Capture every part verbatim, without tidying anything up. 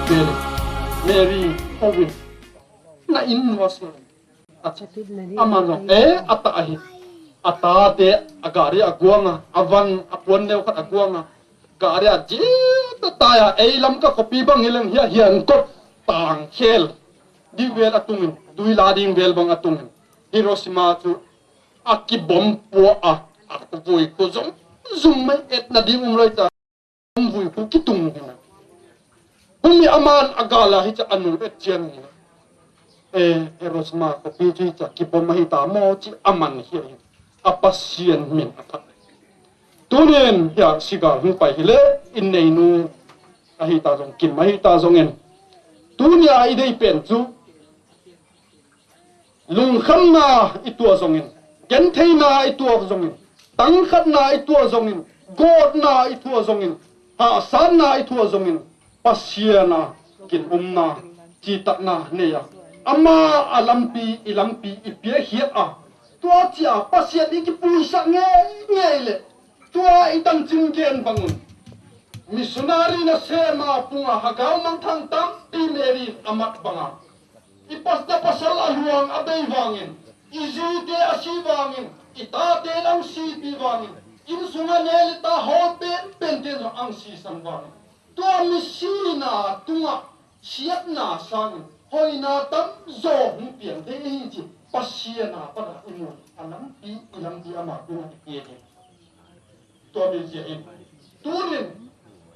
Mary, Owen, na inn uah se. A chi. Aman zong, eh, a ta ahi. A tate, a gari a guang a, a van, a puan neu khat a guang a. Gari a zin ta ta a, ei Lamka khopi bang hi leng hiai, hiai kop tang khel. Di vel a tungin, tui la ding vel bang a tungin. Hiroshima chu a kibom pua a, a khuavui khu zung, zung mai etna ding um lou ta. Vui khu kitung hi na. Humi aman a gal a hichia a nu et chian hi na. Eh, Hiroshima khopi chu hichia kibom ahi ta maw chi aman hi hi. A Pasian min a phat. Tunin hiai sigal hung pai hi leh, inn neinu ahi ta zong, kim ahi ta zongin. Tunia i deih pen chu lungkhamna i tuah zongin, gentheihna i tuah zongin, tangkhatna i tuah zongin, gawtna i tuah zongin, hahsatna i tuah zongin, Pasian a ginumna, chitakna nei a. Amah a lampi, i lampi i piak hiat a. Tua chia Pasian i kipuisak ngeingei leh, tua i tanchin gen bang un. Missionary nasem a pung a hagau mangthang tampi Mary a mat bang a. I pastor pasal a luang a bei vangin, i zite a si vangin, i tate a sipi vangin, innsung a nu leh ta hoih penpen te zong a sisan vangin. Tua mi sihna tungah siatna sangin, hoihna tamzaw hong piang thei hi chih, Pasian apan a i mu, a lampi, i lampi amah tungah i piak hi. Tua mi chia in. Tunin,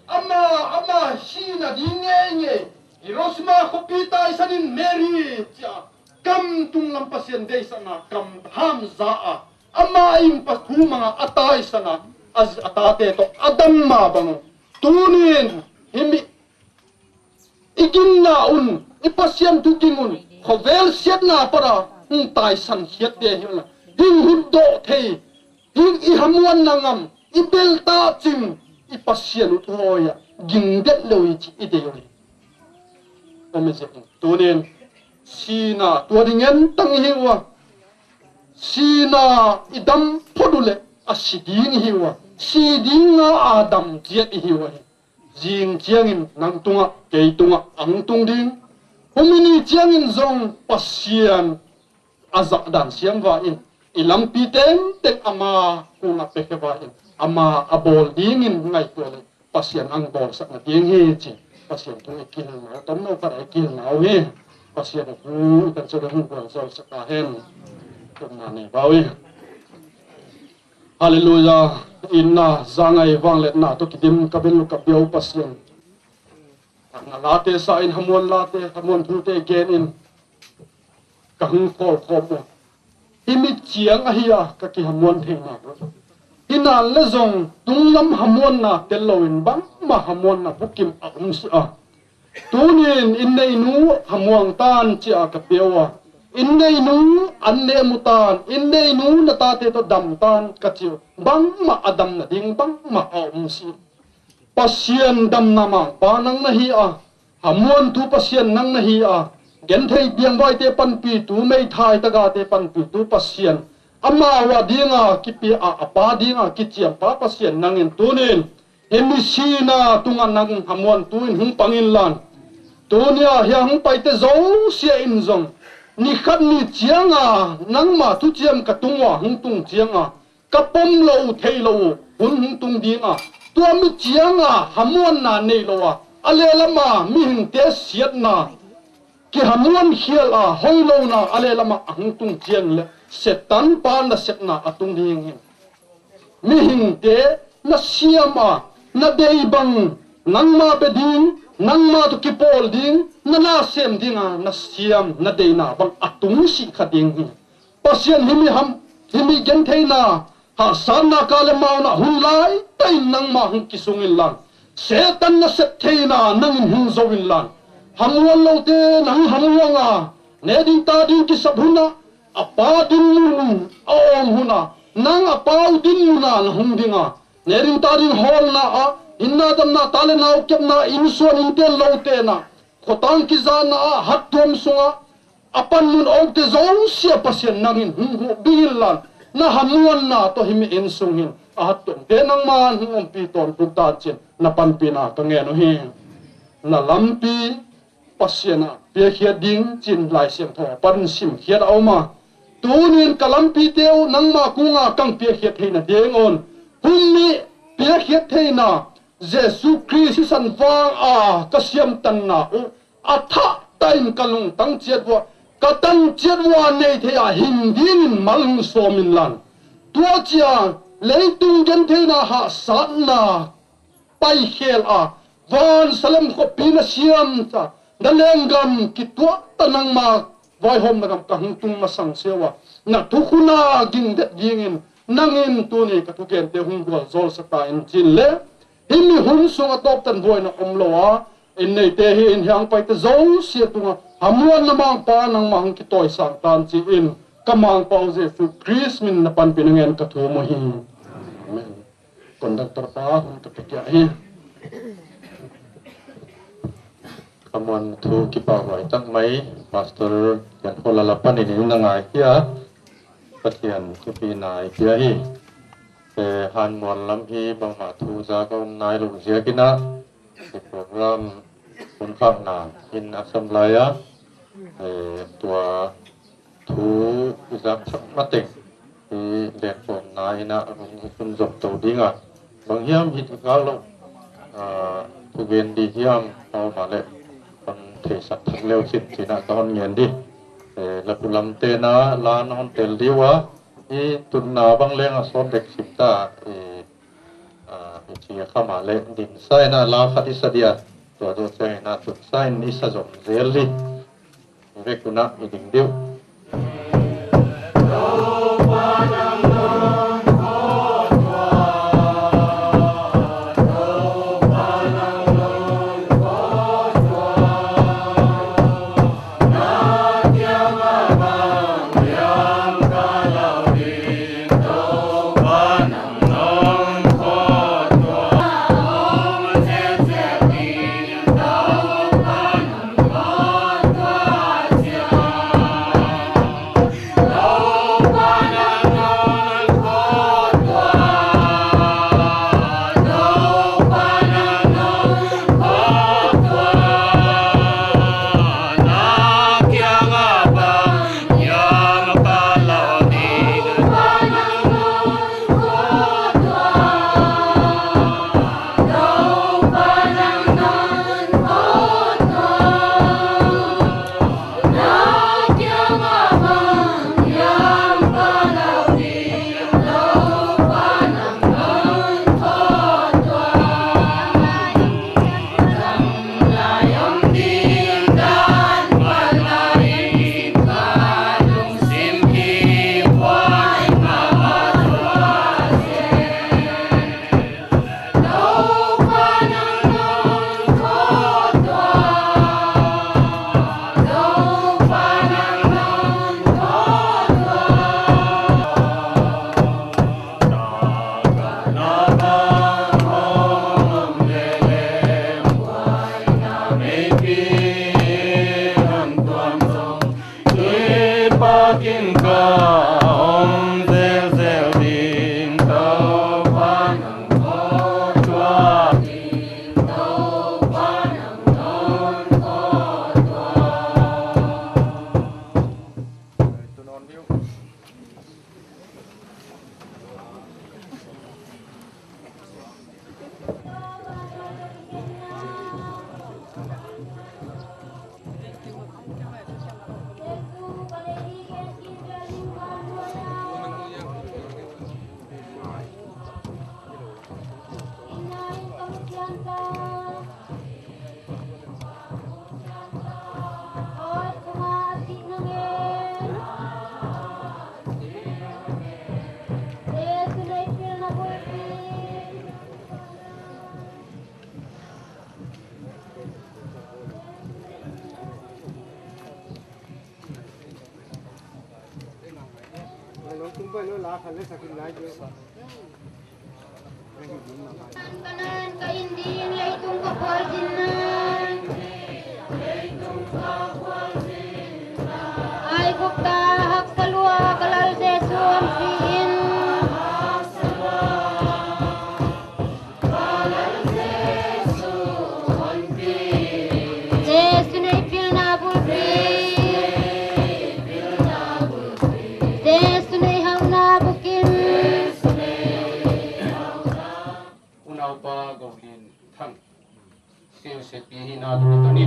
amah, amah sihna ding ngeingei, Hiroshima khopi taisan in Mary chia, kam tunglam Pasian deihsakna, kam ham za a, amah in Pathian manga a taisan a, a, a tate toh, a dam mah bang. Tunin, himi i ginna un, i Pasian thu ging un, khovel siatna apan a, hong taisan khiat te hi un. Hing hutdoh thei, hing i hamuanna ngam, i bel ta ching, i Pasian uthuai a, ging det lou i chih i deih uh. Om e zek. Tunin, sihna, tua ding en tang hi ua. Sihna, i dam phot uleh, a si ding hi ua. Si ding a a dam chiat i hi ua hi. Zing chiangin nang tungah, kei tungah, a hong tung ding. Humi ni chiangin zong Pasian a zahdan siam va in, i lampi tengteng ama kungah pekhe va in, ama a bawl dingin ngaihtuah leh, Pasian a hong bawlsakna ding hi chih, Pasian thu i kihilhna uh, tamno khat i kihilhna uh hi, Pasian a thu i tan chauh hong bawl zawlsak ta hen. Tumna nei bau hi. Hallelujah. Inna, zangai vangliatna toh kidim ka bel ka biau Pasian. Thangna late sa in hamuan late, hamuan thute gen in ka hung khawl khawm uh. Himi chiang ahi a ka kihamuan theihna uh. Hinan leh zong tunglam hamuanna tel lou in bangmah hamuanna bukim a om si a. Tunin inn neinu hamuang tan chia ka pia ua. Inn neinu an ne mu tan, inn neinu na tate toh dam tan ka chi uh. Bangmah a damna ding bangmah a om si. Pasian damna mangpa nang na hi a. Hamuantu Pasian nang na hi a. Genthei piangvaite panpitu, meithai tagate panpitu Pasian. Amau a dinga kipia a, a pa dinga kichiampa Pasian nangin tunin. Himi sihna tunga nang hamuantu in hong pang inla. Tunia hiai hong paite zosia in zong. Ni khat ni chianga, nangma thuchiam ka tung ua hong tung chianga. Ka pom lou, thei lou, hun hong tung ding a. Tua mi chianga, hamuanna nei lou a. A lehlam a, mihingte siatna. Kihamuan khial a, hoihlouhna, a lehlam a, a hong tung chiang leh. Setan pa nasepna, a tung ding hi. Mihingte, na siam a, na deih bang, nangma be ding, nangma toh kipawl ding, na nasem ding a, na siam, na deihna bang, a tung sih kha ding hi. Pasian himi ham, himi gentheihna, hahsatna ka leh mauna hun lai, tain nangma hong kisung inla. Setan nasep theihna nangin hong zou inla. Hamuan loute nang hamuang a, ne ding ta ding kisap hun a, a pa dinmun a om hun a, nang a pa uh dinmun a na hong ding a. Ne ding ta ding hawlna a, hinna damna ta leh nau kepna, innsuan innten loute na, khotang kizana a, hattuam sunga, a panmun omte zosia Pasian nangin hong huh bing inla, na hamuanna toh himi innsung hin, a hattuamte nangman hong ompih tawntung ta chin, na panpihna ka ngen uhi. na lampi Pasian a piakkhiat ding chi'n Laisiangthou apan simkhiat a om a. Tuni'n ka lampite uh nangmah kung a kang piakkhiat theihna ding un. Hun nih piakkhiat theihna Jesu Khrist sisan vang a ka siamtanna uh a thah ta in ka lungtang chiat ua, ka tan chiat ua nei thei a hing dingin mal hong sawm inla. Tua chia leitung gentheihna hahsatna paikhel a, van salem khopi na siam ta, na lenggam kituak ta nangmah vaihawmna gam ka hong tung masang se ua, na thukhun a gingdet dingin nangin tuni ka thugente hong gualzawlsak ta in chi'n le, hiai hun sung a tawp tan buaina omlou a, inn neite hi inn hiang paite zosia tunga hamuanna Mangpa nangmah hong kitawisang tan chi'n, ka Mangpa uh Jesu Khrist min in na panpihna ngen ka thum uhi. Amen. Conductor pa, hun ka pe kia hi. Ka muan thu kipahhuai tak mai, Pastor Jan Khola la panin in na ngai kia, Pathian thupina i pia hi. Eh, han muan lam hi bangmah thu zak a om nailou ziakin a, i program hun khakna in a sam lai a, eh, tua thu i zak thak mateng i lengkhawmna in a hun i hun zom tou ding a. Bang hiam hih kal lou, ah, thugen di hiam a om a leh hon theisak thak leu chin chi'n a ka hon ngen di. Eh, la pu lamte'n a la na hon tel di ua, i tunna bang leng a sawt dek sim ta, eh, ah, i chi a kham a leh din sa in a la khat i sa dia, tua zoh chiang in a tun sa in i sa zom zel di. Vek un a i ding di uh. Aigupta haksa lua ka Lal Jesu hon pi in. Hi na tuni tuni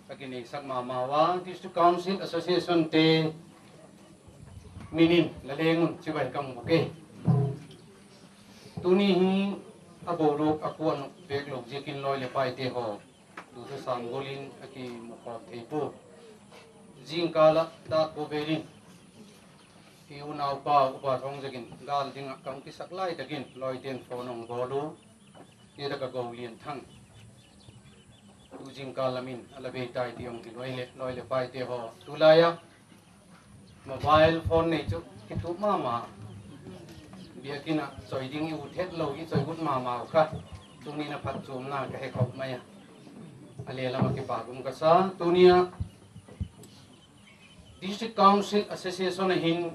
ka kineisak mahmah ua, District Council Association te min in la leng un chibai ka mu kei. Tuni hi a boruak a kuan vek lou ziakin lawi leh paite haw, tu thu sam gol in a kimu khawm thei pua. Zingkal a dak kua vel in i unaupa upa Thongzek in gal ding a ka hong kisak lai takin lawite'n phone hong bawl ua, hiai tak a Go Lian Thang tu zingkal lam in a la bei tai ti hong hilh uai leh, lawi leh paite haw, tulai a mobile phone nei chu kithup mahmah. Biakinn a chawi ding i ut het lou, i chawi ut mahmah uh kha. Tuni in a phatchomna ka he khop mai a. A lehlam a kipak um ka sa. Tuni a District Council Association a hin,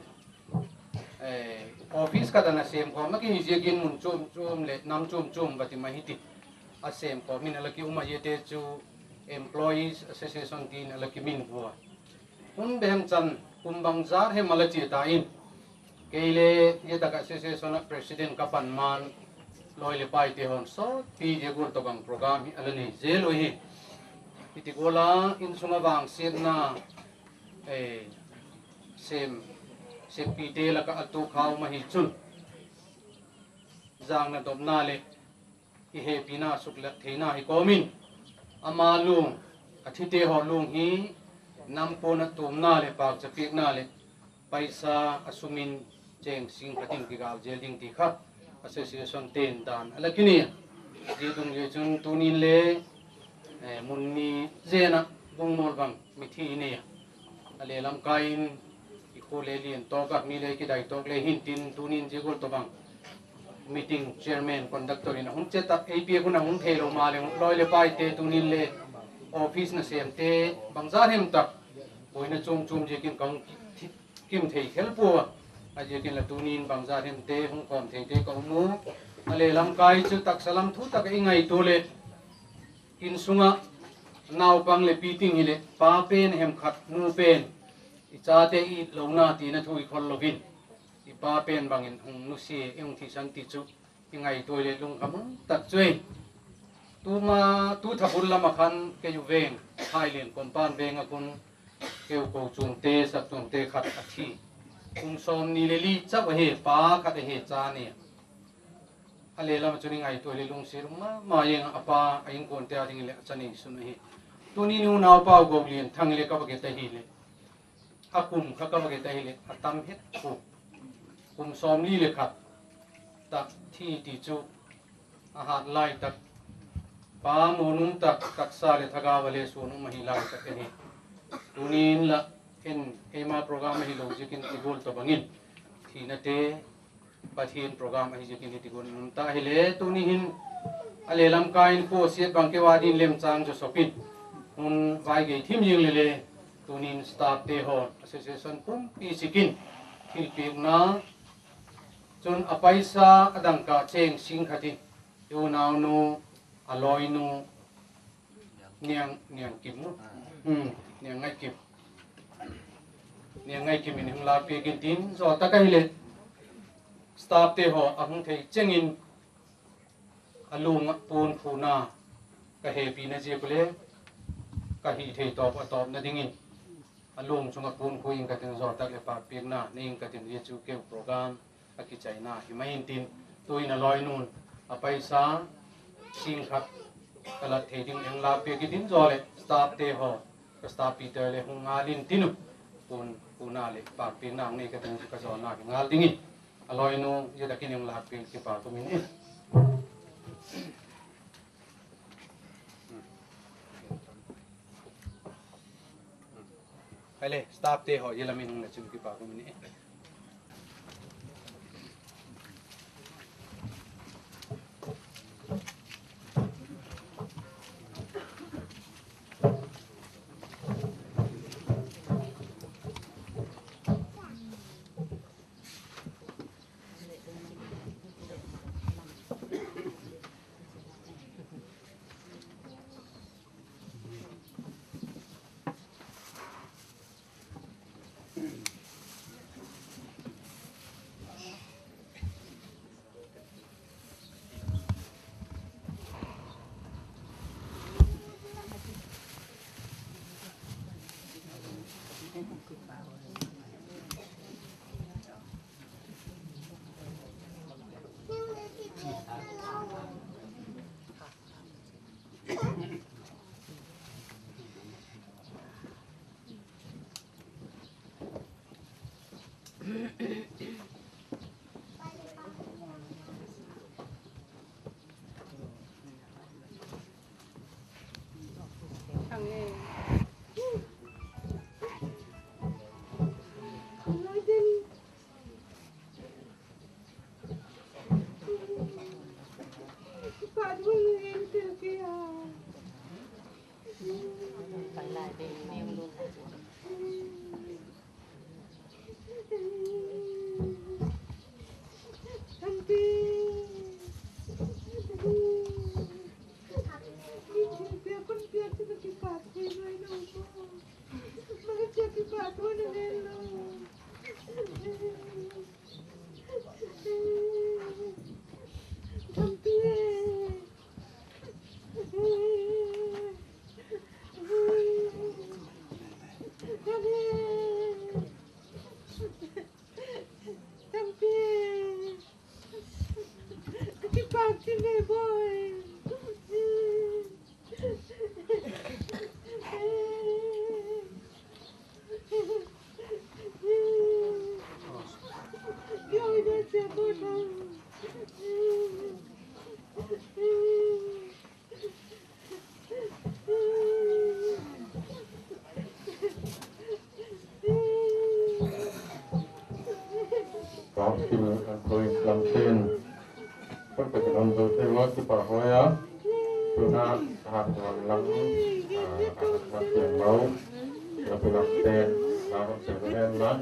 eh, office khat a na sem khawm a ki hi ziakin mun chom chom leh nam chom chom va ti mai hi ti. A sem khawm in a la ki um a, hiaite chu Employees Association tin a la ki min vua. Hun bang chan kum bangzah hem a la chia ta in, kei leh hiai tak a Association a President ka pan man, lawi leh paite haw'n sawtpi dia gual tobang program hi a la nei zel uhi. Hiti gual a innsung a vangsiatna, eh, sem, sempite lak a a tu khau ma hi chun, zangna dopna leh i hehpihna suklat theihna hi kawm in, ama lung, a thite haw lung hi nam puan a tumna leh pakcha piakna leh paisa a sum in cheng sing khat in kigal zel ding ti kha Association te'n dan a la ki nei a. Zia dungzui chun tuni in leh, eh, mun ni zen a Bungmual bang mithi i nei a. A lehlam kai in i khua leh lian tawk a, mi leh kidai tawk leh hi'n tin, tuni in zia gual tobang meeting chairman, conductor in a hon chet a, ei piak hun a hon thei lou mahleh, lawi leh paite tuni in leh office na semte bangzah hem tak buaina chom chom ziakin ka hon kim thei khel pua. A ziakin la tuni in bangzah hemte hong khawm theite ka um ua. A lehlam kai chu taksa lam thu tak a i ngaihtuah leh, innsung a naupang leh piting hileh, pa pen hem khat, nu pen i chate it louhna tina thu i khol lou in, i pa pen bang in hong nusia, i hong thisan ti chu i ngaihtuah leh lungkham tak chu ei. Tuma, tu tha bul lam a khan kei uh veng, Thailian Kompang veng a khun kei uh ko chungte, sak chungte khat a thi. Kum sawmnih leh li chauh a hi, pa khat a hi, cha nih. A lehlam a chun i ngaihtuah leh lungsim mahmah ing a, pa a innkuante a ding leh a cha neisun a hi. Tuni in i unaupa uh Go Lian Thang leh ka va gen ta hileh, a kum kha ka va gen ta hileh a tam het uh. Kum sawmli leh khat tak thi ti chu a hat lai tak, pa muanum tak, taksa leh thagau a leh suan um a hi lai tak a hi. Tuni in la en, eima program a hi lou ziakin i gual tobang in thina te Pathian program a hi ziakin hiti gual in um ta hileh, tuni hin a lehlam kai in kua siat bang kei ua din lemchang zaw sop in hun vai gei thim zing leh leh, tuni in staff te haw, association pumpi sik in thilpiakna chun a paisa a dangka cheng sing khat in i unaunu, a lawinu, Niang, Niang Kim nu. Hmm, Niang Ngai Kim. Niang Ngai Kim in hong lakpiak in tin, zaw tak a hileh staff te haw a hong thei cheng in a lung a puan khuna ka hehpihna ziak uh leh ka hih theih tawp a tawpna ding in a lung chung a puan khu ing ka tin, zaw tak leh pakpiakna nei ing ka tin, zia chu kei uh program a kichaina hi mai in tin, tu in a lawinu'n a paisa sing khat ka lat thei ding in hong lakpiak in tin, zaw leh staff te haw, ka staff Peter leh hong ngal in tin uh, puan khuna leh pakpiakna hong nei ka tin, ka zawhna hi ngal ding in a lawinu zia tak in hong lakpiak kipak um in. Hai leh, staff te haw, zia lam in hong na chim kipak um in. Kong sim an tui lam sin. Pun ka kinom zo te wa ki pa hoya. Tuna ha kuan lang. Ah, ha kuan mau. La pulang ten. La kuan ten lan.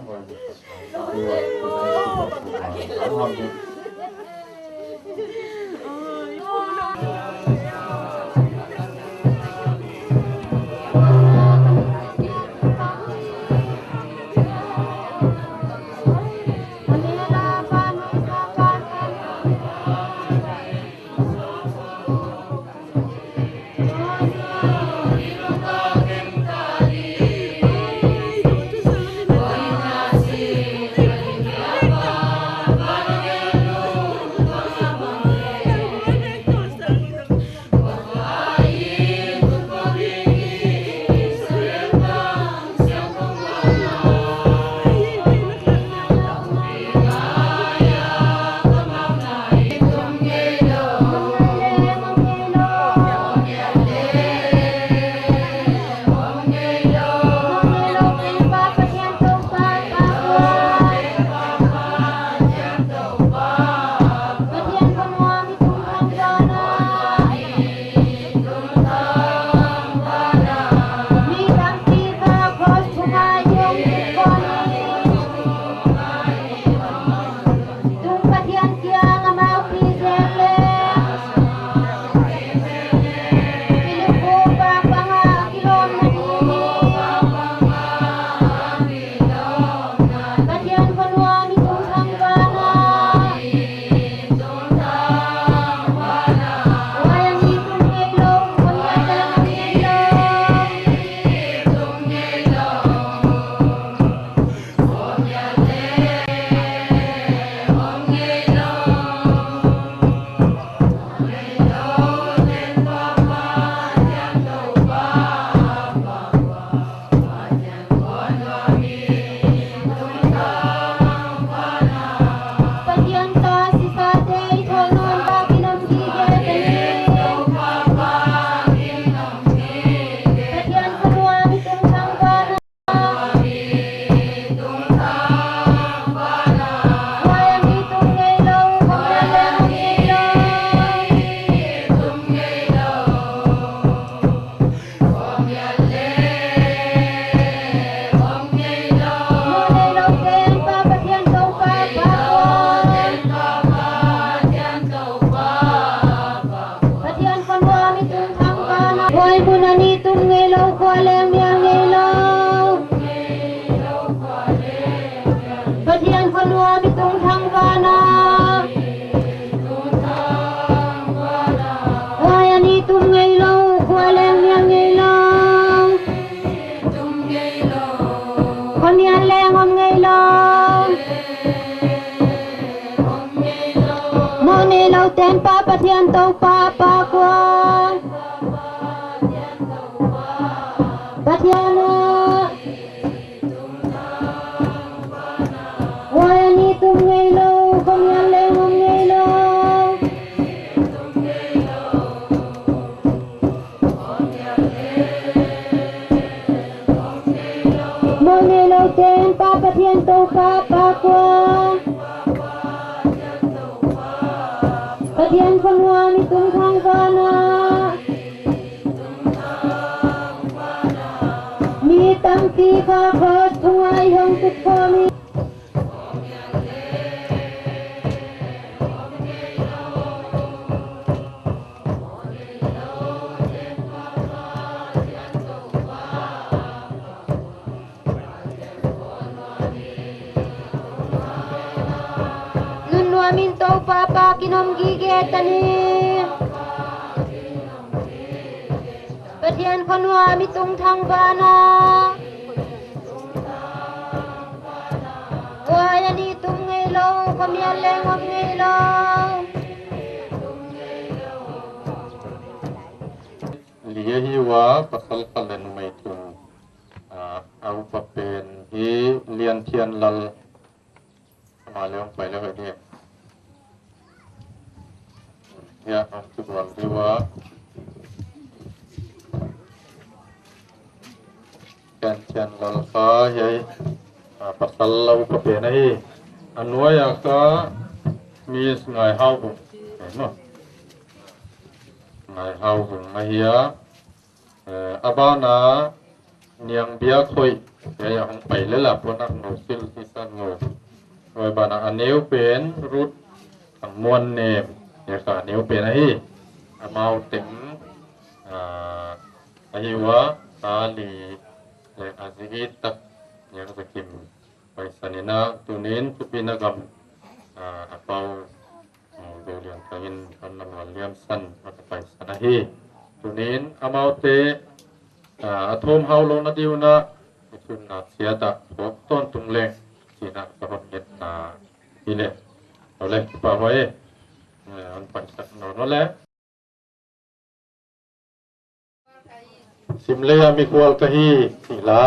Huai mun a ni tun ngeilou, khua leng nial ngeilou. Pathian khonua mi tung thangvana. Huai a ni tun ngeilou, khua leng nial ngeilou. Khua nial leng om ngeilou. Mawhneilou tenpa Pathian Toupa Pa kua. Pathian a. Ten Pa Pathian Toupa Pa kua, Pathian khua nuam i tungthang vana, mi tampi kha cross tungah i hong tutkhawm hi. Lungnuam in Toupa Pa kinom gige ta ni. Pathian khua nuam i tungthang vana, huai a ni tum ngeilou, khuamial leng om ngeilou. Li ahi ua, pasal khat leh numei thum. Ah, a upa pen hi Lianthianlal. Ama leng pai leh hoih ni. Hiai a hong kibual di ua. Lianthianlal kha hiai, ah, pasal a upa pen ahi. A nuai a kha Miss Ngaihauvung. Eh, no. Ngaihauvung ahi a. Eh, a ban a Niangbiakhoih, hiai a hong pai lel a, puan a hong sil si san ngou. Huai ban a a neu pen Ruth Thangmuannem, hiai kha a neu pen ahi. Amau teng, ah, ahi ua, a li leh a zi it tak, Niangzakim Paisan in a, tuni'n Thupina Gam, ah, a pau, eh, Goulianthang in Thannamuanlian san a ka paisan ahi. Tuni'n amaute, ah, a thawm haulouhna di'n a, i thumna chiat a phawk tawntung leng, chi'n a ka hon ngetna hi leh. Aw leh, Pa Huai, eh, hon paisak nawn aw leh. Simlei a mikhual ka hi, chih la.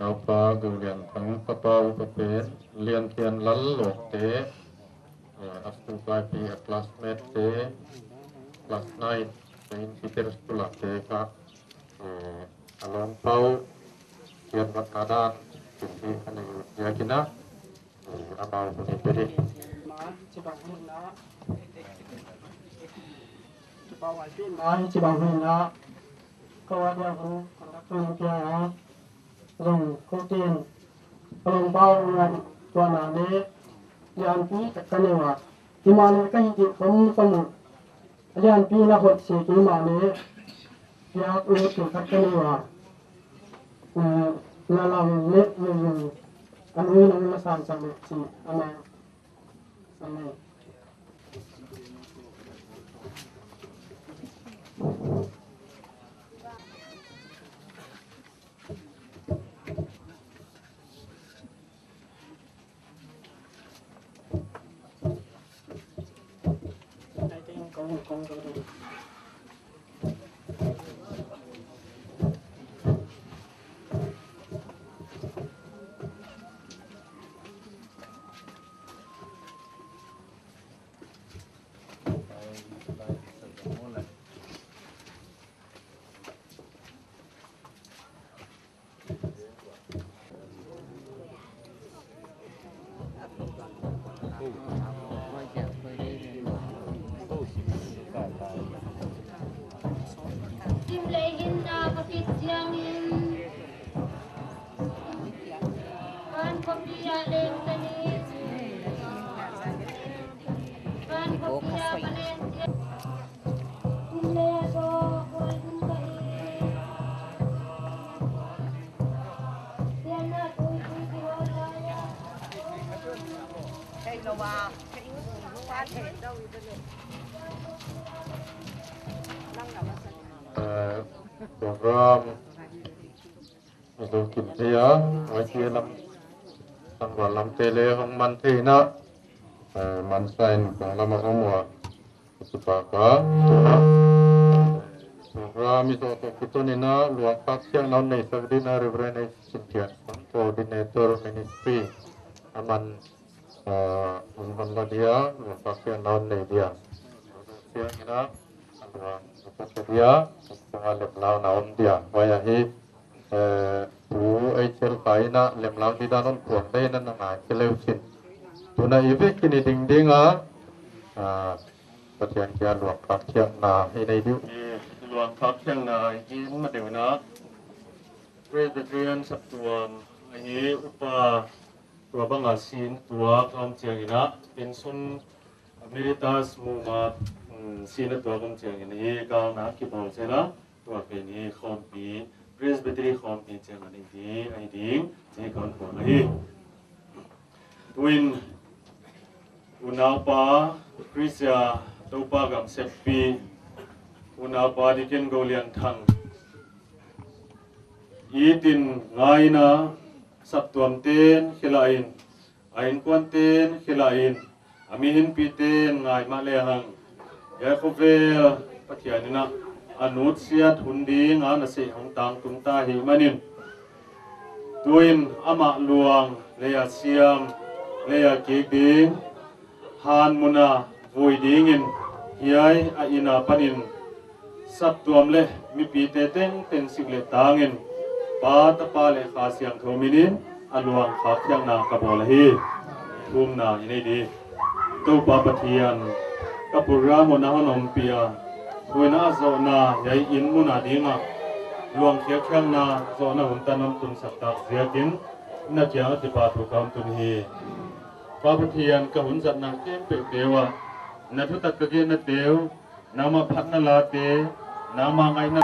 Naupa Goulianthang, papa upa pen Lianthianlal Lawngte, eh, a school kaipi a classmate te, class nine, Saint Peter's School a te kha, eh, a lawm pau, sian vat na dan, kin hi a nei ut ziakin a, Amau puni pedi. Ma, chibang hina. Chibang hina. Kawai dia hu, conductor ni pia ha. Zong, ko tin. Kalong bau ngan, tuan a ne. Lianpi, tak ka ne wa. Hima ne ka hi di, kom, kom. Lianpi na hot se ki ma ne, piak ut khat ka nei ua. Eh, na lam leh, eh, a nui nung na san san leh chi, a na, a na. Simlei hinna ka fit chiangin, van khawpi a leng ta ni. Van khawpi a ka leng chiang. Eh, program Zo kin thei a, Y T A lam Tangval lamte leh hong man thei in, eh, mansa in kong lam ah om ua. Kipak a. Program i zoh toh kiton in luang khak khiakna hon neisak dingin Reverend H. Sin Thian, Coordinator Ministry, aman, ah, hun hon la dia, luang khak khiakna hon nei dia. Siang in, luang khak dia, kong a lemlauna om dia. Huai ahi, eh, tu ei chel ka in lemlau didan hon puang deuh in na ngai kei leh sin. Tuna i vek in i ding ding a, ah, Pathian kiang luang khak khiakna i nei diu. Eh, luang khak khiakna i gen ma deuh in, Presbyterian saptuam ahi upa tua bang a sin tuak om chiang in, pension emeritus muma, mm, sin tuak om chiang in, hi kal na kibawl chiang in, tua pen hi khawmpi, Presbytery khawmpi chiang a nei di, ahi ding, chih kon puang ahi. Tuin, unaupa, Christa, Toupa Gamseppi, unaupa Deacon Golian Thang. I tin ngai in, saptuam ten khel in, a inkuan ten khel in, a mihingpi ten ngai mahleh hang, hiai khovel Pathian in a nutsiat hun ding a nasep hong tangtung ta hi manin, tuin amah luang lei a siam, lei a kik ding, han mun a vui dingin, hiai a inn a panin, saptuam leh mipite tengteng sik leh tangin, Pa, Tapa leh Kha Siangthou minin, a luang khak khiakna ka bawl ahi. Thumna i nei di. Toupa Pathian, ka program hon a hon ompih a, huai a zohna hiai inn mun a ding a luang khak khiakna zohna hun tan hon tunsak tak ziakin, na kiang a kipahthu ka hon tun hi. Pa Pathian, ka hun zatna khempeuh teu ah, na thutak ka genna teu, nangmah phatna late, nangmah ngaihna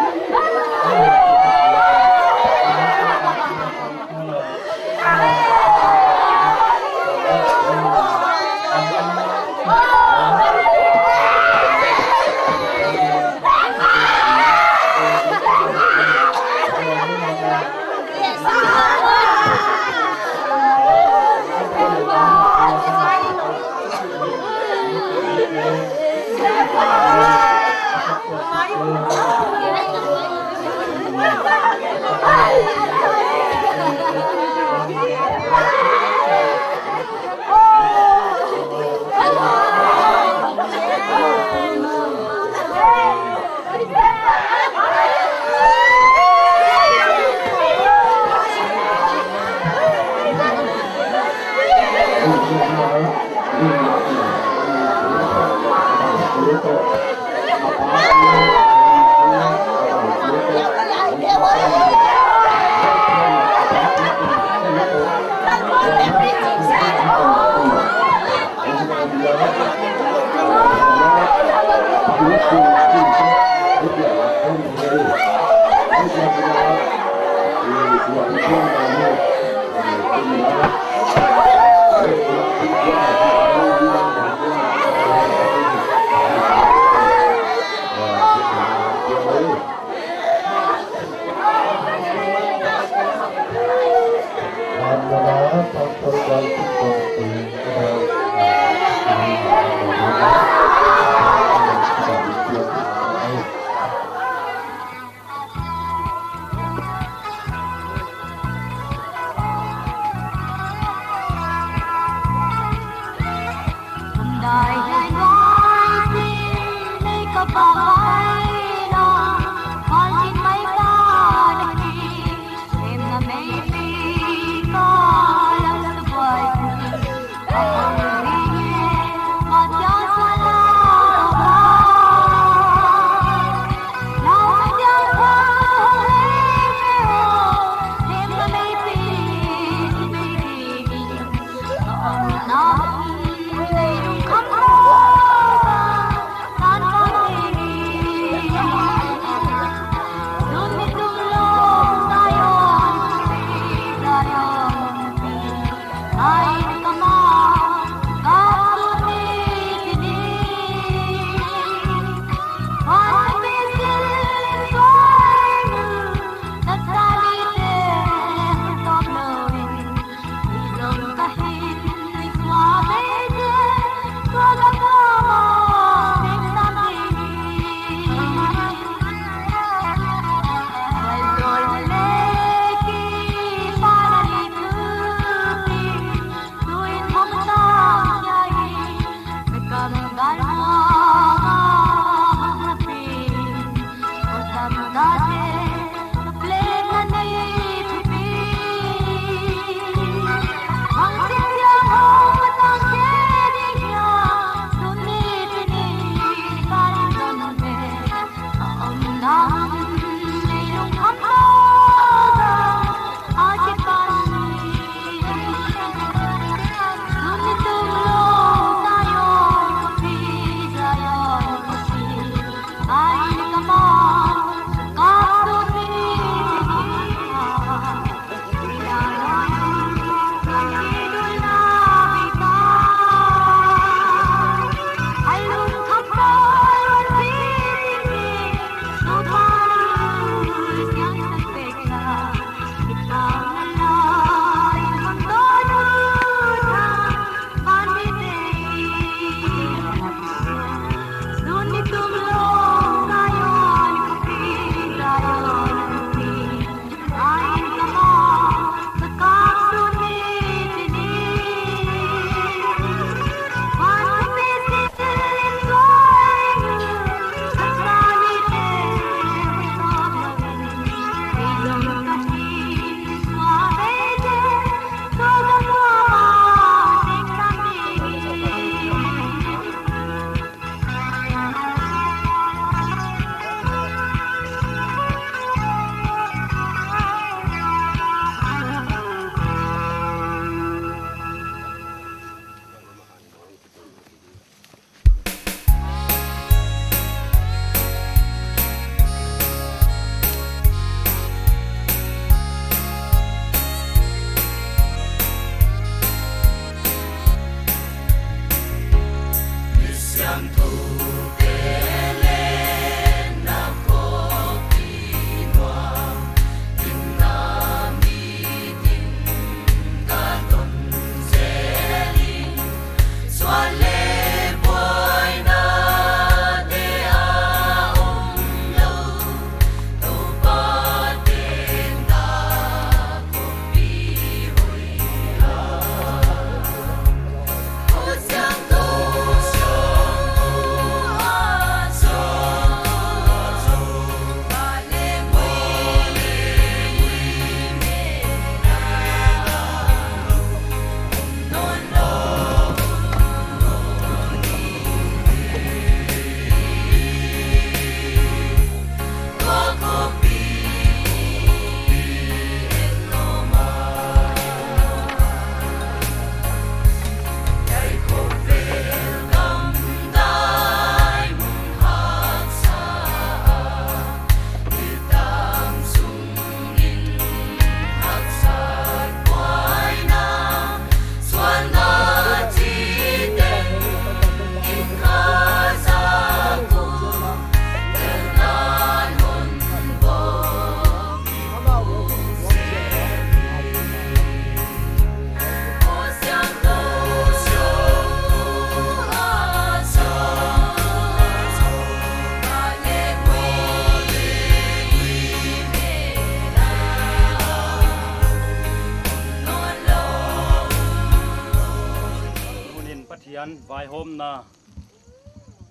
Pathian vaihawmna,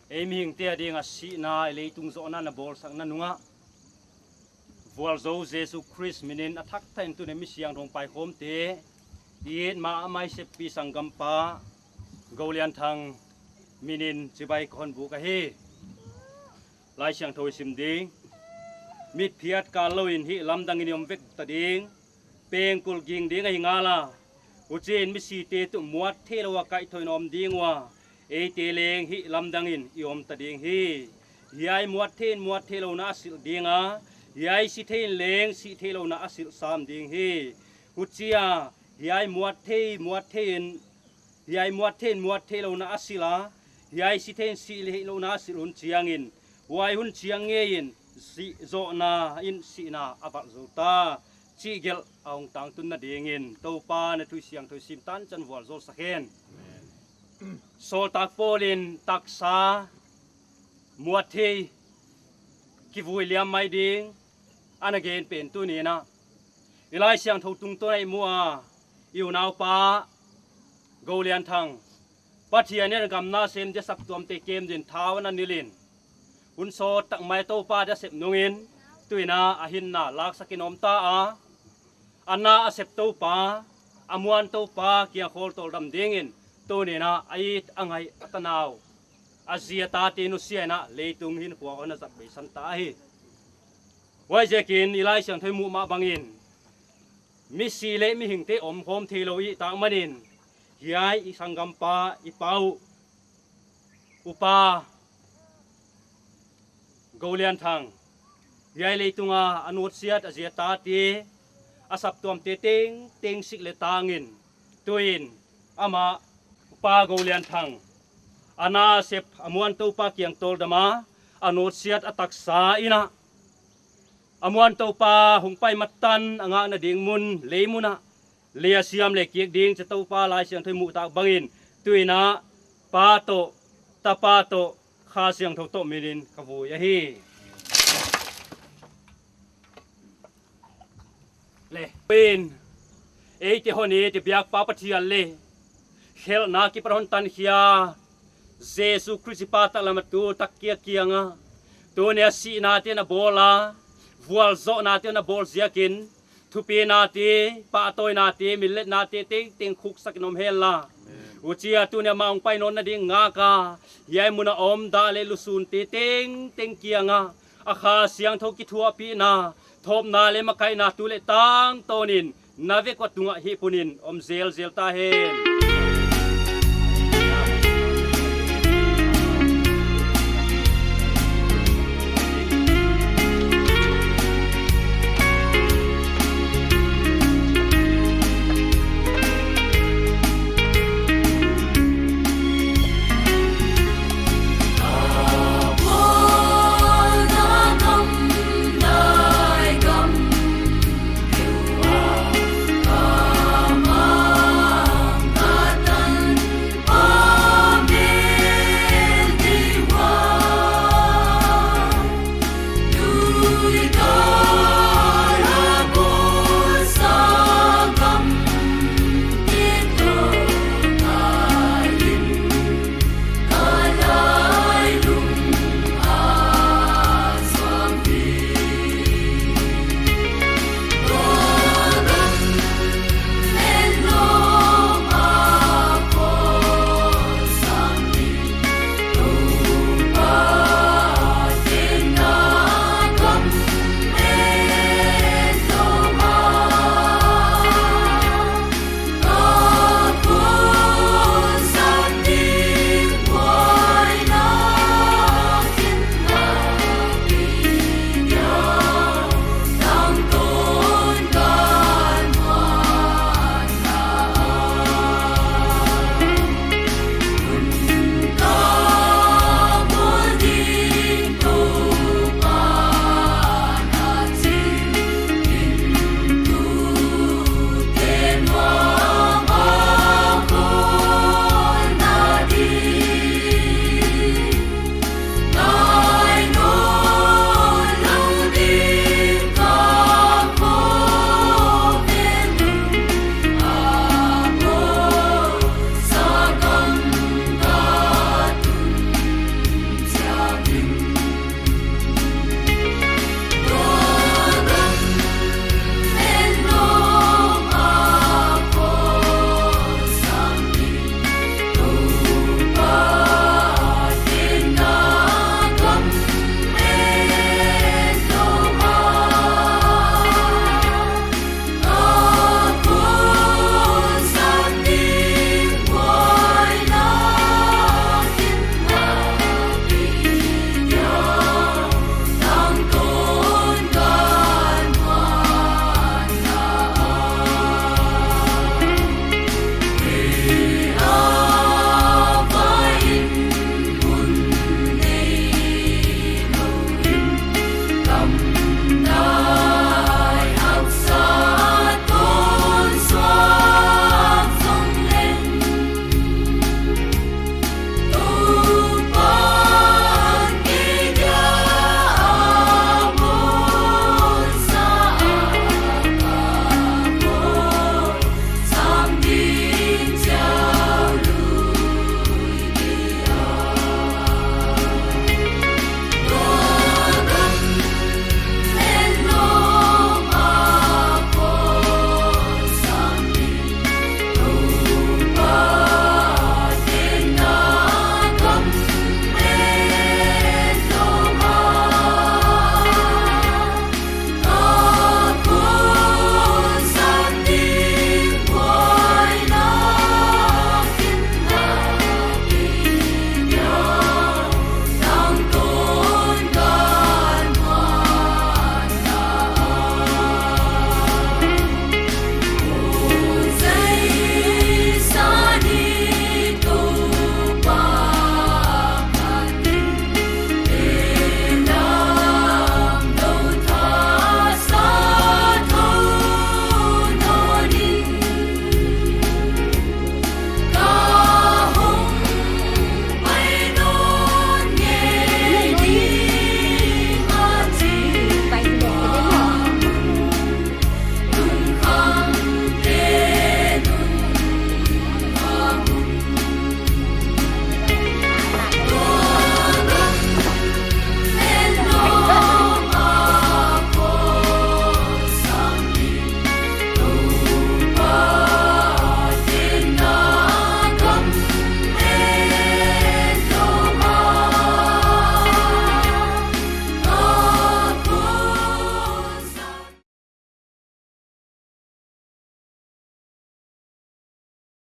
ei mihingte a ding a sihna, ei leitung zohna na bawlsakna nungah, vualzou Jesu Khrist minin a thak thak in tuni mi siangthou paikhawmte, i et ma a mai seppi sanggampa, Golian Thang minin chibai ka hon buk ahi. Laisiangthou i sim ding. Mitphiat kal louin hih lamdang in i om vek ta ding. Pengkul ging ding ahi ngala. Huchiin misite tuh muat theilou a kaihthou in om ding ua, eite leng hih lamdang in i om ta ding hi. Hiai muat thei in muat theilouna a silh ding a, hiai si thei in leng si theilouna a silh sam ding hi. Huchia, hiai muat thei, muat thei in, hiai muat thei in muat theilouna a silh a, hiai si thei in si theilouna a silh hun chiangin, huai hun chiang ngeiin, si zohna in sihna a valh zou ta. Chih gelh a hong tangtunna dingin, Toupa na thu siangthou i sim tanchan vualzawl sak hen. Sawltak Paul in taksa muat thei kivui liam mai ding ana gen pen tuni'n a, i Laisiangthou tungtawn a i mu a, i unaupa Golian Thang, Pathian in a gam nasem dia saptuamte kem din thau ana nilh in, hun sawt tak mai Toupa dia sep nungin, tuin a hinna laksak in om ta a, a na a sep Toupa, a muan Toupa kiang khawl tawldam dingin, tuni'n a it a ngaih a tanau, a zi a tate nusia in a leitung hinkhua hon a zat beisan ta hi. Huaiziakin i Laisiangthou i muh mah bangin, misi leh mihingte omkhawm theilou i tak manin, hiai i sanggampa i pa uh, upa Golian Thang, hiai leitunga a nutsiat a zi a tate, a saptuamte tengteng sik leh tangin, tuin amah upa Golian Thang, a na a sep a muan Toupa kiang tawldam a, a nutsiat a taksa in a, a muan Toupa hong pai ma tan a ngakna ding mun, lei mun ah, lei a siam leh kik ding chi Toupa Laisiangthou i muh tak bangin, tuin a Pa toh, Tapa toh, Kha Siangthou toh minin ka vui ahi. Leh, pen, eite hon it i biakpa Pathian leh, khelhna kipan hon tankhia Jesu Khrist i Pa taklam a tul tak kia kianga, tuni a sihnate na bawl a, vualzawhnate na bawl ziakin, thupinate, pahtawinate, minletnate tengteng khuksak in om henla. Huchia tuni a mah hong pai nawnna ding ngak a, hiai mun a om dah leh lusunte tengteng kianga, a Kha Siangthou kithuahpihna, thawpna leh makaihna tu leh tangtawnin, na vek ua tungah hih punin om zelzel ta hen.